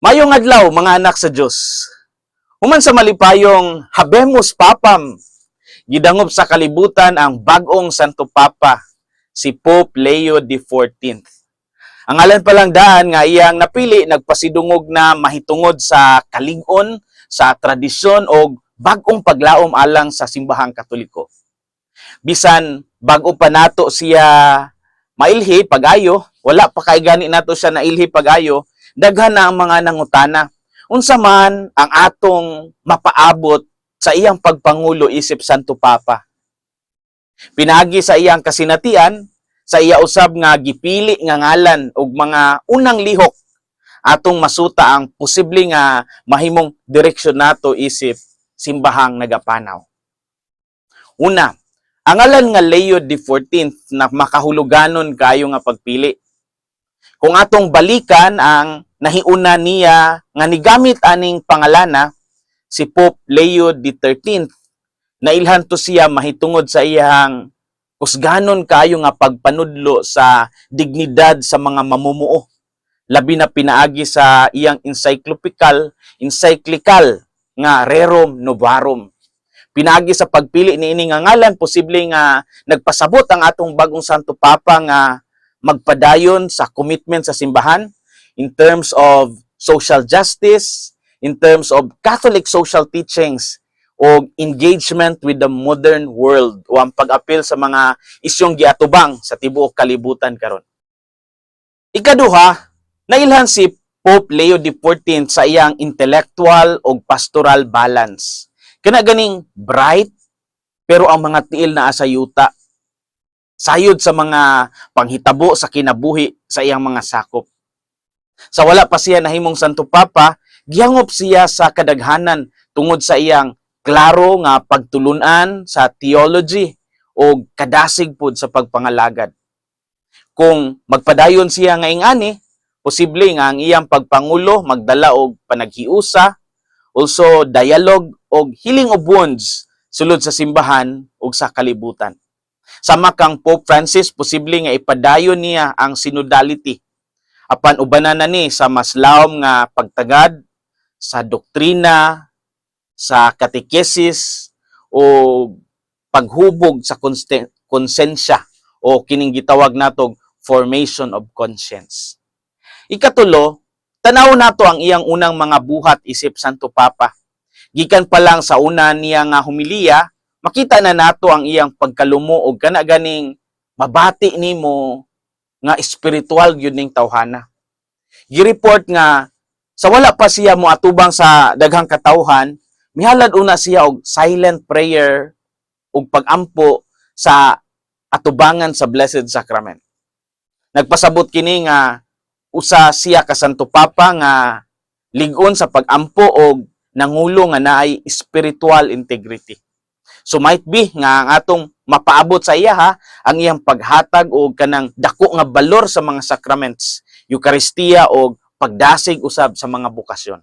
Maayong adlaw, mga anak sa Dios. Human sa malipayong "Habemus Papam", gidangop sa kalibutan ang bag-ong Santo Papa, si Pope Leo XIV. Ang ngalan pa lang daan nga iyang napili, nagpasidungog na mahitungod sa kalig-on, sa tradisyon o bag-ong paglaom alang sa Simbahang Katoliko. Bisan bag-o pa nato siya mailhi pag-ayo, wala pa kay gani nato siya nailhi pag-ayo, daghan na ang mga nangutana. Unsa man ang atong mapaabot sa iyang pagpangulo isip Santo Papa? Pinaagi sa iyang kasinatian, sa iya usab nga gipili nga ngalan og mga unang lihok, atong masuta ang posible nga mahimong direksyon nato isip simbahang nagapanaw. Una, ang ngalan nga Leo XIV na makahuluganon kayo nga pagpili. Kung atong balikan ang nahiuna niya nga nigamit aning pangalana, si Pope Leo XIII, nailhan to siya mahitungod sa iyang kusganon kayo nga pagpanudlo sa dignidad sa mga mamumuo, labi na pinaagi sa iyang encyclical nga Rerum Novarum. Pinaagi sa pagpili niini nga ngalan, posible nga nagpasabot ang atong bagong Santo Papa nga magpadayon sa commitment sa simbahan in terms of social justice, in terms of Catholic social teachings o engagement with the modern world o ang pag-apil sa mga isyong giatubang sa tibuok kalibutan karon. Ikaduha, nailhan si Pope Leo XIV sa iyang intellectual o pastoral balance. Kana ganing bright pero ang mga tiil naa sa yuta, sayod sa mga panghitabo sa kinabuhi sa iyang mga sakop. Sa wala pa siya nahimong Santo Papa, gihangop siya sa kadaghanan tungod sa iyang klaro nga pagtulunan sa theology o kadasig pod sa pagpangalagad. Kung magpadayon siya nga ingani, posible nga ang iyang pagpangulo magdala og panaghiusa, also dialogue og healing of wounds sulod sa simbahan ug sa kalibutan. Sama kang Pope Francis, posible nga ipadayon niya ang synodality. Apan ubanan na ni sa mas lawom nga pagtagad sa doktrina, sa katekesis o paghubog sa konsensya o kining gitawag natog formation of conscience. Ikatulo, tanaw nato ang iyang unang mga buhat isip Santo Papa. Gikan pa lang sa una niya nga humiliya, makita na nato ang iyang pagkalumo og kana ganing mabati nimo nga espiritual gyud ning tawhana. Gi-report nga sa wala pa siya moatubang sa daghang katawhan, mihalad una siya og silent prayer ug pagampo sa atubangan sa Blessed Sacrament. Nagpasabot kini nga usa siya ka Santo Papa nga lig-on sa pagampo og nangulo nga naay spiritual integrity. So might be nga ang atong mapaabot sa iya ha, ang iyang paghatag og kanang dako nga balor sa mga sacraments, Eukaristiya og pagdasig usab sa mga bokasyon.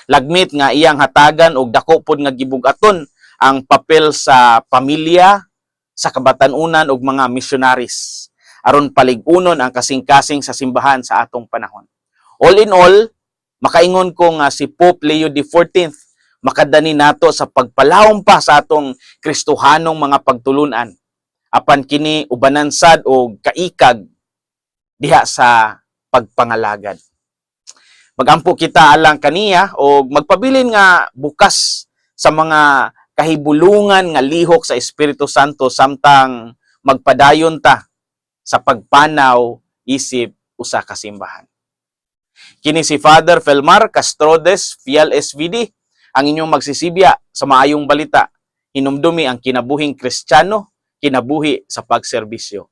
Lagmit nga iyang hatagan og dako pod nga gibug-aton ang papel sa pamilya, sa kabatan-unan ug mga missionaries aron palig-unon ang kasing-kasing sa simbahan sa atong panahon. All in all, makaingon ko nga si Pope Leo XIV makadani nato sa pagpalawom pa sa atong Kristohanong mga pagtulunan. Apan kini ubanan sad og kaikag diha sa pagpangalagad. Magampo kita alang kaniya o magpabilin nga bukas sa mga kahibulungan nga lihok sa Espiritu Santo samtang magpadayon ta sa pagpanaw isip usa ka simbahan. Kini si Father Felmar Castrodes, Fiel SVD, ang inyong magsisibya sa maayong balita. Hinumdumi ang kinabuhing Kristiyano, kinabuhi sa pagserbisyo.